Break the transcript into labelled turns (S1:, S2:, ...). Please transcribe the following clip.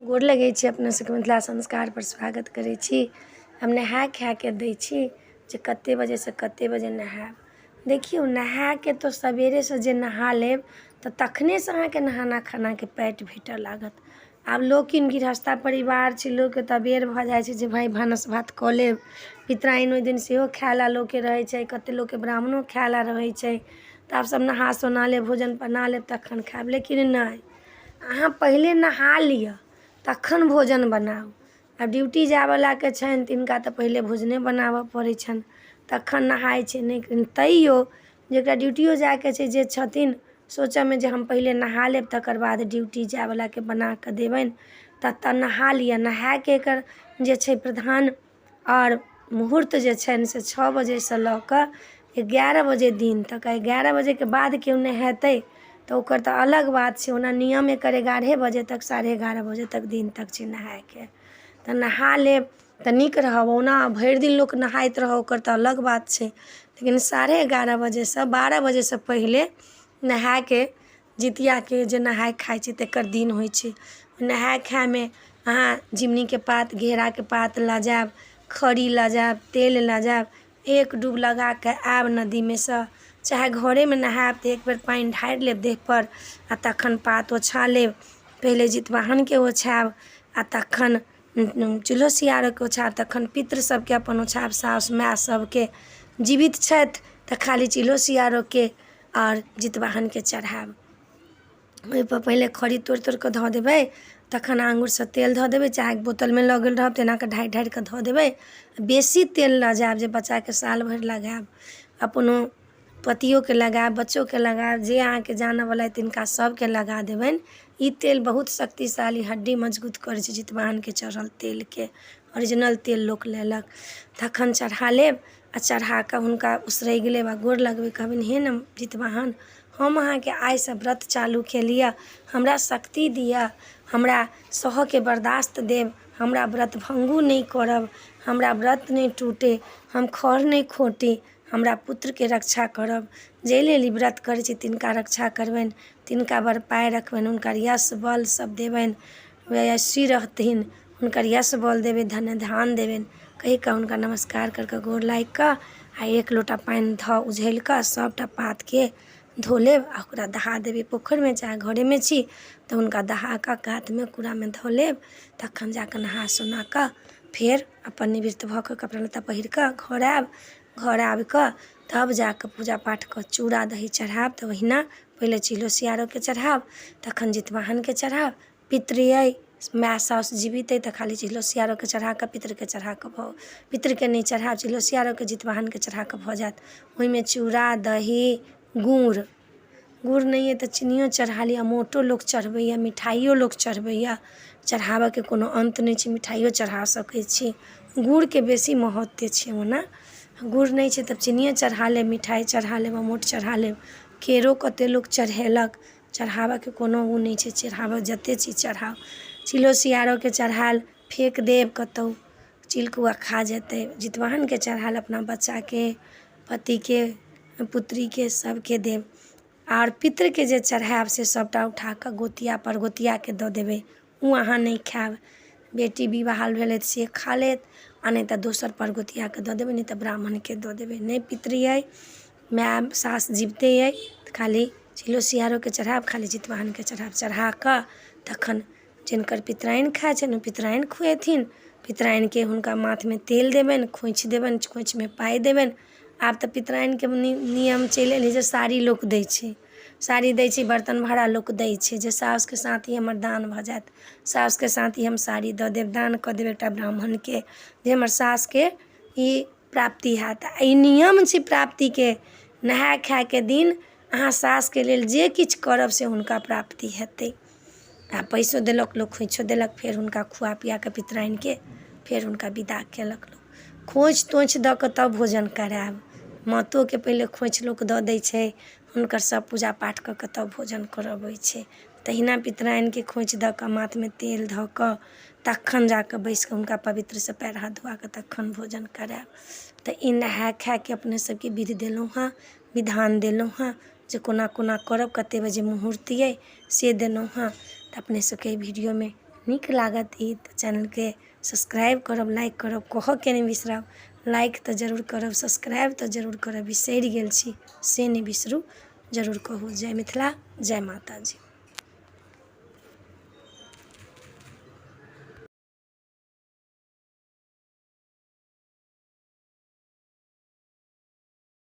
S1: गोर लगै छी अपने सबके मिथिला संस्कारपर स्वागत करै छी। हम नहाय खायके दै छी जे कते बजेसँ कते बजे नहायब। देखियौ, नहायके तऽ सबेरेसँ जे नहा लेब तऽ तखनेसँ अहाँके नहाना खानाके पाटि भेटऽ लागत। आब लोकिन गृहस्था परिवार छै, लोकके तऽ अबेर भऽ जाइ छै जे भाय भानस भात कऽ लेब। पितराइन ओइ दिन सेहो खाइ लए लोकके रहै छै, कते लोकके ब्राह्मणो खाइ लए रहै छै, तऽ आब सब नहा सोना लेब, भोजन बना लेब, तखन खायब। लेकिन नहि, अहाँ पहिले नहा लिअ तखन भोजन बनाउ। आब ड्यूटी जाइवलाके छनि तिनका तऽ पहिले भोजने बनाबऽ पड़ै छनि, तखन नहाइ छै। नहि तैयो जकरा ड्यूटियो जाइके छै, जे छथिन सोचऽमे जे हम पहिले नहा लेब तकर बाद ड्यूटी जाइवलाके बनाकऽ देबनि, ततऽ नहा लिअ। नहायके एकर जे छै प्रधान आओर मुहूर्त जे छनि से 6 बजेसँ लऽ कऽ 11 बजे दिन तक। 11 बजेके बाद केओ नहेतै तऽ ओकर तऽ अलग बात छै, ओना नियम एकर 11 बजे तक, 11:30 बजे तक दिन तक छै नहायके। तऽ नहा लेब तऽ नीक रहब। ओना भरि दिन लोक नहाइत रहऽ ओकर तऽ अलग बात छै, लेकिन 11:30 बजेसँ 12 बजेसँ पहिले नहायके जितियाके जे नहाय खाय छै तकर दिन होइ छै। नहाय खायमे अहाँ झिङ्गुनीके पात, घेराके पात लऽ जायब, खरी लऽ जायब, तेल लऽ जायब, एक डूब लगा कऽ आयब नदीमे सँ, चाहे घरेमे नहायब तऽ एक बेर पानि ढारि लेब देहपर आओर तखन पात ओछा लेब। पहिले जितवाहनके ओछायब आओर तखन चूल्हो सियारके ओछायब, तखन पितृ सबके अपन ओछायब, साउस माय सबके। जीवित छथि तऽ खाली चूल्हो सियारोके आओर जितवाहनके चढ़ायब। ओइपर पहिले खरी तोड़ि तोड़िकऽ धऽ देबै, तखन आङ्गुरसँ तेल धऽ देबै, चाहे बोतलमे लऽ गेल रहब तऽ एनाकऽ ढारि ढारिकऽ धऽ देबै। बेसी तेल लऽ जायब जे बच्चाके साल भरि लगायब, अपनो पतियोके लगायब, बच्चोके लगायब, जे अहाँके जानऽवला अइ तिनका सबके लगा देबनि। ई तेल बहुत शक्तिशाली, हड्डी मजगूत करै छै। जितवाहनके चढ़ल तेलके ओरिजिनल तेल लोक लेलक, तखन चढ़ा लेब आओर चढ़ाकऽ हुनका उसरगि लेब आओर गोर लगबै, कहबनि हे ने जितवाहन, हम अहाँके आइसँ व्रत चालू केलियै, हमरा शक्ति दिअ, हमरा सहऽके बर्दाश्त देब, हमरा व्रत भङ्गो नहि करब, हमरा व्रत नहि टूटै, हम खर नहि खोँटी, हमरा पुत्रके रक्षा करब। जाहि लेल ई व्रत करै छी तिनका रक्षा करबनि, तिनका बड़ पाइ रखबनि, हुनकर यश बल सब देबनि, यशस्वी रहथिन, हुनकर यश बल देबै, धन धान देबनि कहिकऽ हुनका नमस्कार करिकऽ गोर लागिकऽ आओर एक लोटा पानि धऽ उझलिकऽ सबटा पातके धो लेब आओर ओकरा दहा देबै पोखरिमे, चाहे घरेमे छी तऽ हुनका दहाकऽ कातमे कूड़ामे धऽ लेब। तखन जाकऽ नहा सोनाकऽ फेर अपन निवृत भऽ कऽ कपड़ा लत्ता पहिरकऽ घर आयब। घर आबिकऽ तब जाकऽ पूजा पाठ कऽ चूड़ा दही चढ़ायब। तऽ ओहिना पहिले चीलो सियारोके चढ़ायब, तखन जितवाहनके चढ़ायब। पितृ अइ, माय साउस जीवित अइ तऽ खाली चिलो सियारोके चढ़ाकऽ, पितृके चढ़ाकऽ भऽ, पितृके नहि चढ़ायब, चिलो सियारोके जितवाहनके चढ़ाकऽ भऽ जायत। ओइमे चूड़ा दही गुड़, गुड़ नहि अइ तऽ चिन्नियो चढ़ा लिअ। अमोटो लोक चढ़बैए, मिठाइयो लोक चढ़बैए, चढ़ाबऽके कोनो अन्त नहि छै, मिठाइयो चढ़ा सकै छी। गुड़के बेसी महत्व छै। ओना गुड़ नहि छै तऽ चिन्निये चढ़ा लेब, मिठाइ चढ़ा लेब, अमोट चढ़ा लेब, केरो कते लोक चढ़ेलक। चढ़ाबऽके कोनो ओ नहि छै, चढ़ाबऽ जते चीज चढ़ाउ। चिलो सियारोके चढ़ायल फेक देब कतहु, चील कौआ खा जेतै। जितवाहनके चढ़ायल अपना बच्चाके, पतिके, पुत्रीके, सबके देब। आओर पितृके जे चढ़ायब से सबटा उठाकऽ गोतिया परगोतियाके दऽ देबै, ओ अहाँ नहि खायब। बेटी विवाहल भेलै तऽ से खा लेत, आओर नहि तऽ दोसर परगोतियाके दऽ देबै, नहि तऽ ब्राह्मणके दऽ देबै। नहि पितृ अइ, माय सास जिबिते अइ तऽ खाली चिलो सियारोके चढ़ायब, खाली जितवाहनके चढ़ायब। चढ़ाकऽ तखन जिनकर पितराइन खाइ छनि ओ पितराइन खुएथिन। पितराइनके हुनका माथमे तेल देबनि, खोँइछ देबनि, खोँइछमे पाइ देबनि। आब तऽ पितराइनके नियम चलि एलै जे साड़ी लोक दै छै, साड़ी दै छै, बर्तन भाड़ा लोक दै छै, जे साउसके साथ ही हमर दान भऽ जायत, साउसके साथ ही हम साड़ी दऽ देब, दान कऽ देब एकटा ब्राह्मणके, जे हमर सासके ई प्राप्ति हैत। आओर ई नियम छै प्राप्तिके। नहाय खायके दिन अहाँ सासके लेल जे किछु करब से हुनका प्राप्ति हेतै। आओर पैसो देलक लोक, खोँइछो देलक, फेर हुनका खुआ पिआ कऽ पितराइनके फेर हुनका विदा केलक लोक। खोँइछ तोँइछ दऽ कऽ तब भोजन करायब। मातोके पहिले खोँइछ लोक दऽ दै छै, हुनकर सब पूजा पाठ कऽ कऽ तब भोजन करबै छै। तहिना पितराइनके खोँइछ दऽ कऽ, माथमे तेल धऽ कऽ, तखन जा कऽ बैसि कऽ हुनका पवित्रसँ पयर हाथ धुआ कऽ तखन भोजन करायब। तऽ ई नहाय खायके अपने सबके विधि देलहुँ हँ, विधान देलहुँ हँ जे कोना कोना करब, कते बजे मुहूर्त अइ से देलहुँ हँ। तऽ अपने सबके एहि वीडियोमे नीक लागत ई तऽ चैनलके सब्सक्राइब करब, लाइक करब, कहऽके नहि बिसरब। लाइक तऽ जरूर करब, सब्सक्राइब तऽ जरूर करब। बिसरि गेल छी से नहि बिसरू, जरूर कहू। जय मिथिला, जय माताजी।